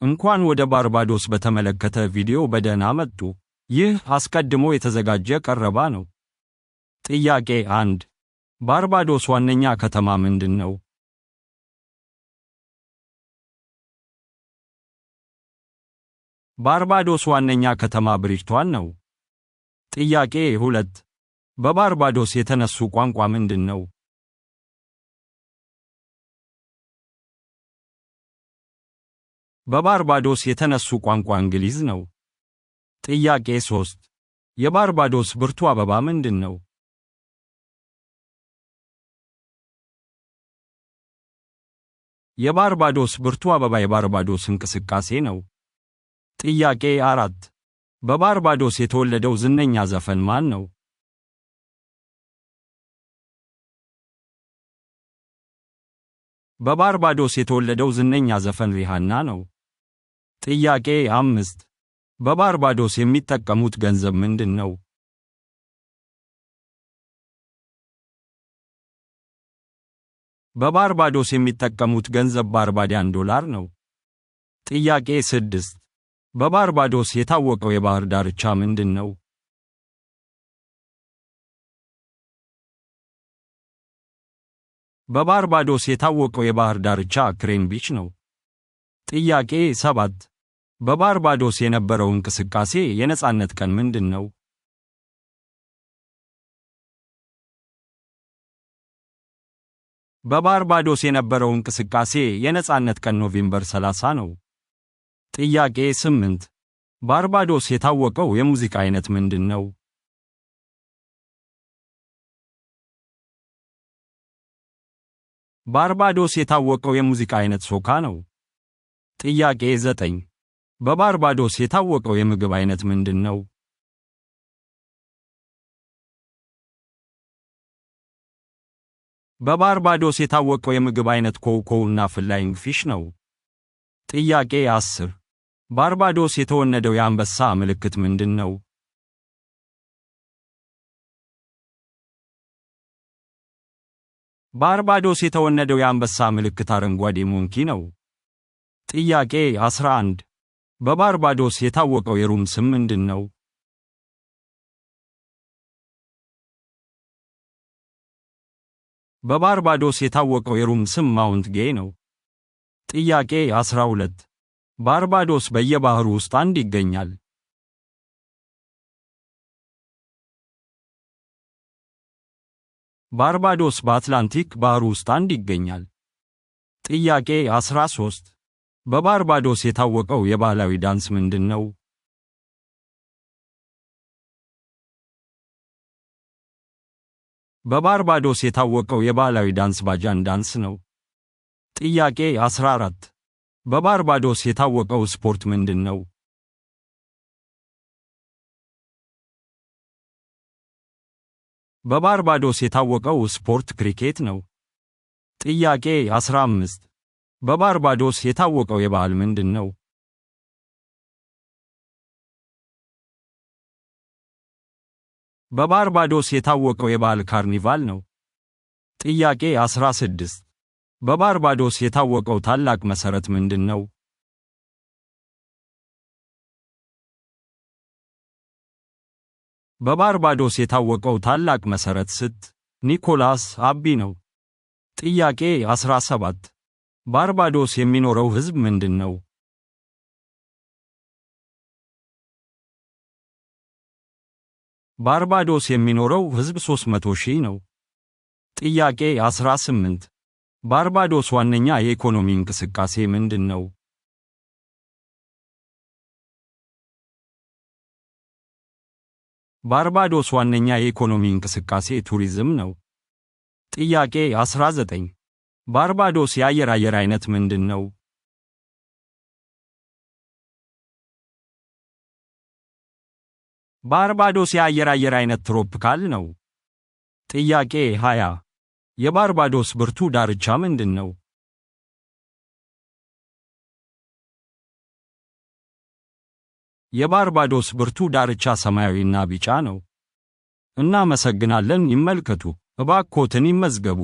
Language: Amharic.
እንኳን ወደ ባርባዶስ በተመለከተ ቪዲዮ በደህና መጡ። ይህ አስቀድሞ የተዘጋጀ ቀረባ ነው። ጥያቄ 1፣ ባርባዶስ ዋነኛ ከተማ ምንድን ነው? ባርባዶስ ዋነኛ ከተማ ብሪጅታውን ነው። ጥያቄ 2፣ በባርባዶስ የተነሱ ቋንቋ ምንድን ነው? በባርባዶስ የተነሱ ቋንቋ እንግሊዝ ነው። ጥያቄ 3፣ የባርባዶስ ብርቱ አበባ ምንድን ነው? የባርባዶስ ብርቱ አበባ የባርባዶስ እንቅስቃሴ ነው። ጥያቄ 4፣ በባርባዶስ የተወለደው ዝነኛ ዘፈን ማን ነው? በባርባዶስ የተወለደው ዝነኛ ዘፈን ሪሃና ነው። ጥያቄ 5፣ በባርባዶስ የሚጠቀሙት ገንዘብ ምንድን ነው? በባርባዶስ የሚጠቀሙት ገንዘብ ባርባዲያን ዶላር ነው። ጥያቄ 6፣ በባርባዶስ የታወቀው የባህር ዳርቻ ምንድን ነው? በባርባዶስ የታወቀው የባህር ዳርቻ ክሬን ቢች ነው። ጥያቄ 7፣ በባርባዶስ የነበረው እንቅስቃሴ የነጻነት ቀን ምንድን ነው? በባርባዶስ የነበረው እንቅስቃሴ የነጻነት ቀን November 30 ነው። ጥያቄ 8፣ ባርባዶስ የታወቀው የሙዚቃ አይነት ምንድን ነው? ባርባዶስ የታወቀው የሙዚቃ አይነት ሶካ ነው። ጥያቄ 9፣ በባርባዶስ የታወቀው የምግብ አይነት ምንድን ነው? በባርባዶስ የታወቀው የምግብ አይነት cow cow እና flying fish ነው። ጥያቄ 10፣ ባርባዶስ የተወነደው የአንበሳ ምልክት ምንድን ነው? ባርባዶስ የተወነደው የአንበሳ ምልክት አረንጓዴ monkey ነው። ጥያቄ 11፣ በባርባዶስ የታወቀው የሩም ስም ምንድን ነው? በባርባዶስ የታወቀው የሩም ስም ማውንት ጌይ ነው። ጥያቄ 12፣ ባርባዶስ በየባህሩ ውስጥ አንድ ይገኛል። ባርባዶስ በአትላንቲክ ባህር ውስጥ አንድ ይገኛል። ጥያቄ 13፣ በባርባዶስ የታወቀው የባህላዊ ዳንስ ምንድን ነው? በባርባዶስ የታወቀው የባህላዊ ዳንስ ባጃን ዳንስ ነው። ጥያቄ 14፣ በባርባዶስ የታወቀው ስፖርት ምንድን ነው? በባርባዶስ የታወቀው ስፖርት ክሪኬት ነው። ጥያቄ 15፣ በባርባዶስ የታወቀው የበዓል ምንድን ነው? በባርባዶስ የታወቀው የበዓል ካርኒቫል ነው። ጥያቄ 16፣ በባርባዶስ የታወቀው ታላቅ መሠረት ምንድን ነው? በባርባዶስ የታወቀው ታላቅ መሠረት ስት ኒኮላስ አቢ ነው። ጥያቄ 17፣ ባርባዶስ የሚኖረው ሕዝብ ምንድን ነው? ባርባዶስ የሚኖረው ሕዝብ 300 ሺህ ነው። ጥያቄ 18፣ ባርባዶስ ዋነኛ የኢኮኖሚ እንቅስቃሴ ምንድን ነው? ባርባዶስ ዋነኛ የኢኮኖሚ እንቅስቃሴ ቱሪዝም ነው። ጥያቄ 19፣ ባርባዶስ የአየር አይነት ምንድን ነው? ባርባዶስ የአየር አይነት tropical ነው። ጥያቄ 20፣ የባርባዶስ ብርቱ ዳርቻ ምንድን ነው? የባርባዶስ ብርቱ ዳርቻ ሰማያዊና ቢጫ ነው። እናመሰግናለን። ይመልከቱ፣ እባክዎትን ይመዝገቡ።